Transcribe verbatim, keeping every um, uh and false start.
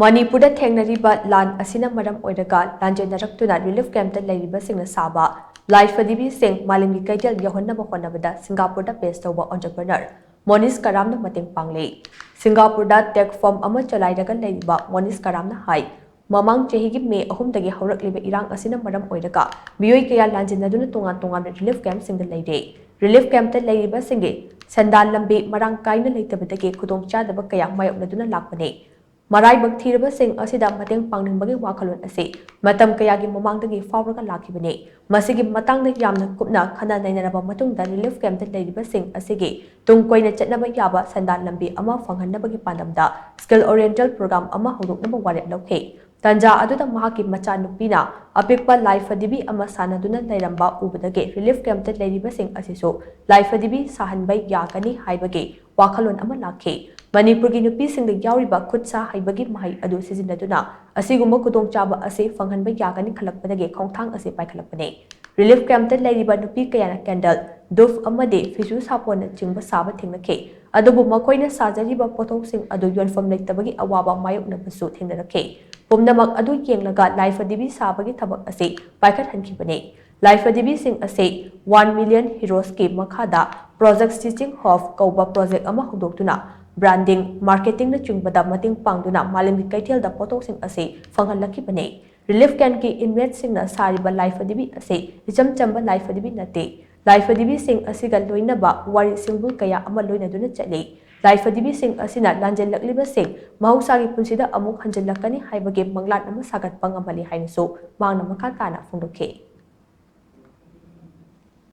ꯃꯅꯤꯄꯨꯔꯗ ꯊꯦꯡꯅꯔꯤꯕ ꯂꯥꯟ ꯑꯁꯤꯅ ꯃꯔꯝ ꯑꯣꯏꯔꯒ ꯂꯥꯟꯖꯦꯟꯅꯔꯛꯇꯨꯅ ꯔꯤꯂꯤꯐ ꯀꯦꯝꯞꯇ ꯂꯩꯔꯤꯕꯁꯤꯡꯅ ꯁꯥꯕ ꯂꯥꯏꯐꯗꯤꯕꯤꯁꯤꯡ ꯃꯥꯂꯦꯝꯒꯤ ꯀꯩꯊꯦꯜ ꯌꯧꯍꯟꯅꯕ ꯍꯣꯠꯅꯕꯗ ꯁꯤꯡꯒꯥꯄꯨꯔꯗ ꯕꯦꯁ ꯇꯧꯕ ꯑꯣꯟꯇꯔꯄ꯭ꯔꯅꯔ ꯃꯣꯅꯤꯁ ꯀꯔꯥꯝꯅ ꯃꯇꯦꯡ ꯄꯥꯡꯂꯤ꯫ ꯁꯤꯡꯒꯥꯄꯨꯔꯗ ꯇꯦꯛ ꯐꯥꯔꯝ ꯑꯃ ꯆꯂꯥꯏꯔꯒ ꯂꯩꯔꯤꯕ ꯃꯣꯅꯤꯁ ꯀꯔꯥꯝꯅ ꯍꯥꯏ, ꯃꯃꯥꯡ ꯆꯍꯤꯒꯤ ꯃꯦ ꯑꯍꯨꯝꯗꯒꯤ ꯍꯧꯔꯛꯂꯤꯕ ꯏꯔꯥꯡ ꯑꯁꯤꯅ ꯃꯔꯝ ꯑꯣꯏꯔꯒ ꯃꯤꯑꯣꯏ ꯀꯌꯥ ꯂꯥꯟꯖꯦꯟꯅꯗꯨꯅ ꯇꯣꯉꯥꯟ ꯇꯣꯉꯥꯟꯕ ꯔꯤꯂꯤꯐ ꯀꯦꯝꯞꯁꯤꯡꯗ ꯂꯩꯔꯦ꯫ ꯔꯤꯂꯤꯐ ꯀꯦꯝꯞꯇ ꯂꯩꯔꯤꯕꯁꯤꯡꯒꯤ ꯁꯦꯟꯗꯥꯟ ꯂꯝꯕꯤ ꯃꯔꯥꯡ ꯀꯥꯏꯅ ꯂꯩꯇꯕꯗꯒꯤ ꯈꯨꯗꯣꯡꯆꯥꯗꯕ ꯀꯌꯥ ꯃꯥꯌꯣꯛꯅꯗꯨꯅ ꯂꯥꯛꯄꯅꯤ꯫ ꯃꯔꯥꯏꯕꯛ ꯊꯤꯔꯕꯁꯤꯡ ꯑꯁꯤꯗ ꯃꯇꯦꯡ ꯄꯥꯡꯅꯤꯡꯕꯒꯤ ꯋꯥꯈꯜꯂꯣꯟ ꯑꯁꯤ ꯃꯇꯝ ꯀꯌꯥꯒꯤ ꯃꯃꯥꯡꯗꯒꯤ ꯐꯥꯎꯔꯒ ꯂꯥꯛꯈꯤꯕꯅꯤ꯫ ꯃꯁꯤꯒꯤ ꯃꯇꯥꯡꯗ ꯌꯥꯝꯅ ꯀꯨꯞꯅ ꯈꯟꯅ ꯅꯩꯅꯔꯕ ꯃꯇꯨꯡꯗ ꯔꯤꯂꯤꯐ ꯀꯦꯝꯞꯇ ꯂꯩꯔꯤꯕꯁꯤꯡ ꯑꯁꯤꯒꯤ ꯇꯨꯡ ꯀꯣꯏꯅ ꯆꯠꯅꯕ ꯌꯥꯕ ꯁꯦꯟꯗꯥꯟ ꯂꯝꯕꯤ ꯑꯃ ꯐꯪꯍꯟꯅꯕꯒꯤ ꯄꯥꯟꯗꯝꯗ ꯁ꯭ꯀꯤꯜ ꯑꯣꯔꯤꯌꯦꯟꯇꯦꯜ ꯄ꯭ꯔꯣꯒ꯭ꯔꯥꯝ ꯑꯃ ꯍꯧꯗꯣꯛꯅꯕ ꯋꯥꯔꯦꯞ ꯂꯧꯈꯤ꯫ ꯇꯥꯟꯖꯥ ꯑꯗꯨꯗ ꯃꯍꯥꯛꯀꯤ ꯃꯆꯥꯅꯨꯄꯤꯅ ꯑꯄꯤꯛꯄ ꯂꯥꯏꯐꯗꯤꯕꯤ ꯑꯃ ꯁꯥꯟꯅꯗꯨꯅ ꯂꯩꯔꯝꯕ ꯎꯕꯗꯒꯤ ꯔꯤꯂꯤꯐ ꯀꯦꯝꯞꯇ ꯂꯩꯔꯤꯕꯁꯤꯡ ꯑꯁꯤꯁꯨ ꯂꯥꯏꯐꯗꯤꯕꯤ ꯁꯥꯍꯟꯕ ꯌꯥꯒꯅꯤ ꯍꯥꯏꯕꯒꯤ ꯋꯥꯈꯜꯂꯣꯟ ꯑꯃ ꯂꯥꯛꯈꯤ꯫ ꯃꯅꯤꯄꯨꯔꯒꯤ ꯅꯨꯄꯤꯁꯤꯡꯗ ꯌꯥꯎꯔꯤꯕ ꯈꯨꯠ ꯁꯥ ꯍꯩꯕꯒꯤ ꯃꯍꯩ ꯑꯗꯨ ꯁꯤꯖꯤꯟꯅꯗꯨꯅ ꯑꯁꯤꯒꯨꯝꯕ ꯈꯨꯗꯣꯡꯆꯥꯕ ꯑꯁꯤ ꯐꯪꯍꯟꯕ ꯌꯥꯒꯅꯤ ꯈꯜꯂꯛꯄꯗꯒꯤ ꯈꯣꯡꯊꯥꯡ ꯑꯁꯤ ꯄꯥꯏꯈꯠꯂꯛꯄꯅꯤ꯫ ꯔꯤꯂꯤꯐ ꯀꯦꯝꯞꯇ ꯂꯩꯔꯤꯕ ꯅꯨꯄꯤ ꯀꯌꯥꯅ ꯀꯦꯟꯗꯜ, ꯙꯨꯞ ꯑꯃꯗꯤ ꯐꯤꯁꯨ ꯁꯥꯄꯣꯟꯅꯆꯤꯡꯕ ꯁꯥꯕ ꯊꯦꯡꯅꯈꯤ꯫ ꯑꯗꯨꯕꯨ ꯃꯈꯣꯏꯅ ꯁꯥꯖꯔꯤꯕ ꯄꯣꯠꯊꯣꯛꯁꯤꯡ ꯑꯗꯨ ꯌꯣꯟꯐꯝ ꯂꯩꯇꯕꯒꯤ ꯑꯋꯥꯕ ꯃꯥꯌꯣꯛꯅꯕꯁꯨ ꯊꯦꯡꯅꯔꯛꯈꯤ꯫ ꯄꯨꯝꯅꯃꯛ ꯑꯗꯨ ꯌꯦꯡꯂꯒ ꯂꯥꯏꯐꯗꯤꯕꯤ ꯁꯥꯕꯒꯤ ꯊꯕꯛ ꯑꯁꯤ ꯄꯥꯏꯈꯠꯍꯟꯈꯤꯕꯅꯤ꯫ ꯂꯥꯏꯐꯗꯤꯕꯤꯁꯤꯡ ꯑꯁꯤ ꯋꯥꯟ ꯃꯤꯂꯤꯌꯟ ꯍꯤꯔꯣꯁꯀꯤ ꯃꯈꯥꯗ ꯄ꯭ꯔꯣꯖꯦꯛ ꯁ꯭ꯇꯤꯆꯤꯡ ꯍꯕ ꯀꯧꯕ ꯄ꯭ꯔꯣꯖꯦꯛ ꯑꯃ ꯍꯧꯗꯣꯛꯇꯨꯅ ꯕ꯭ꯔꯥꯟꯗꯤꯡ, ꯃꯥꯔꯀꯦꯇꯤꯡꯅꯆꯤꯡꯕꯗ ꯃꯇꯦꯡ ꯄꯥꯡꯗꯨꯅ ꯃꯥꯂꯦꯝꯒꯤ ꯀꯩꯊꯦꯜꯗ ꯄꯣꯠꯊꯣꯛꯁꯤꯡ ꯑꯁꯤ ꯐꯪꯍꯜꯂꯛꯈꯤꯕꯅꯤ꯫ ꯔꯤꯂꯤꯐ ꯀꯦꯝꯞꯀꯤ ꯏꯟꯃꯦꯠꯁꯤꯡꯅ ꯁꯥꯔꯤꯕ ꯂꯥꯏꯐꯗꯤꯕꯤ ꯑꯁꯤ ꯏꯆꯝ ꯆꯝꯕ ꯂꯥꯏꯐꯗꯤꯕꯤ ꯅꯠꯇꯦ꯫ ꯂꯥꯏꯐꯗꯤꯕꯤꯁꯤꯡ ꯑꯁꯤꯒ ꯂꯣꯏꯅꯕ ꯋꯥꯔꯤ ꯁꯤꯡꯕꯨꯜ ꯀꯌꯥ ꯑꯃ ꯂꯣꯏꯅꯗꯨꯅ ꯆꯠꯂꯤ꯫ ꯂꯥꯏꯐꯗꯤꯕꯤꯁꯤꯡ ꯑꯁꯤꯅ ꯂꯥꯟꯖꯦꯜꯂꯛꯂꯤꯕꯁꯤꯡ ꯃꯍꯧꯁꯥꯒꯤ ꯄꯨꯟꯁꯤꯗ ꯑꯃꯨꯛ ꯍꯟꯖꯤꯜꯂꯛꯀꯅꯤ ꯍꯥꯏꯕꯒꯤ ꯃꯪꯂꯥꯟ ꯑꯃ ꯁꯥꯒꯠꯄ ꯉꯝꯍꯜꯂꯤ ꯍꯥꯏꯅꯁꯨ ꯃꯍꯥꯛꯅ ꯃꯈꯥ ꯇꯥꯅ ꯐꯣꯡꯗꯣꯛꯈꯤ꯫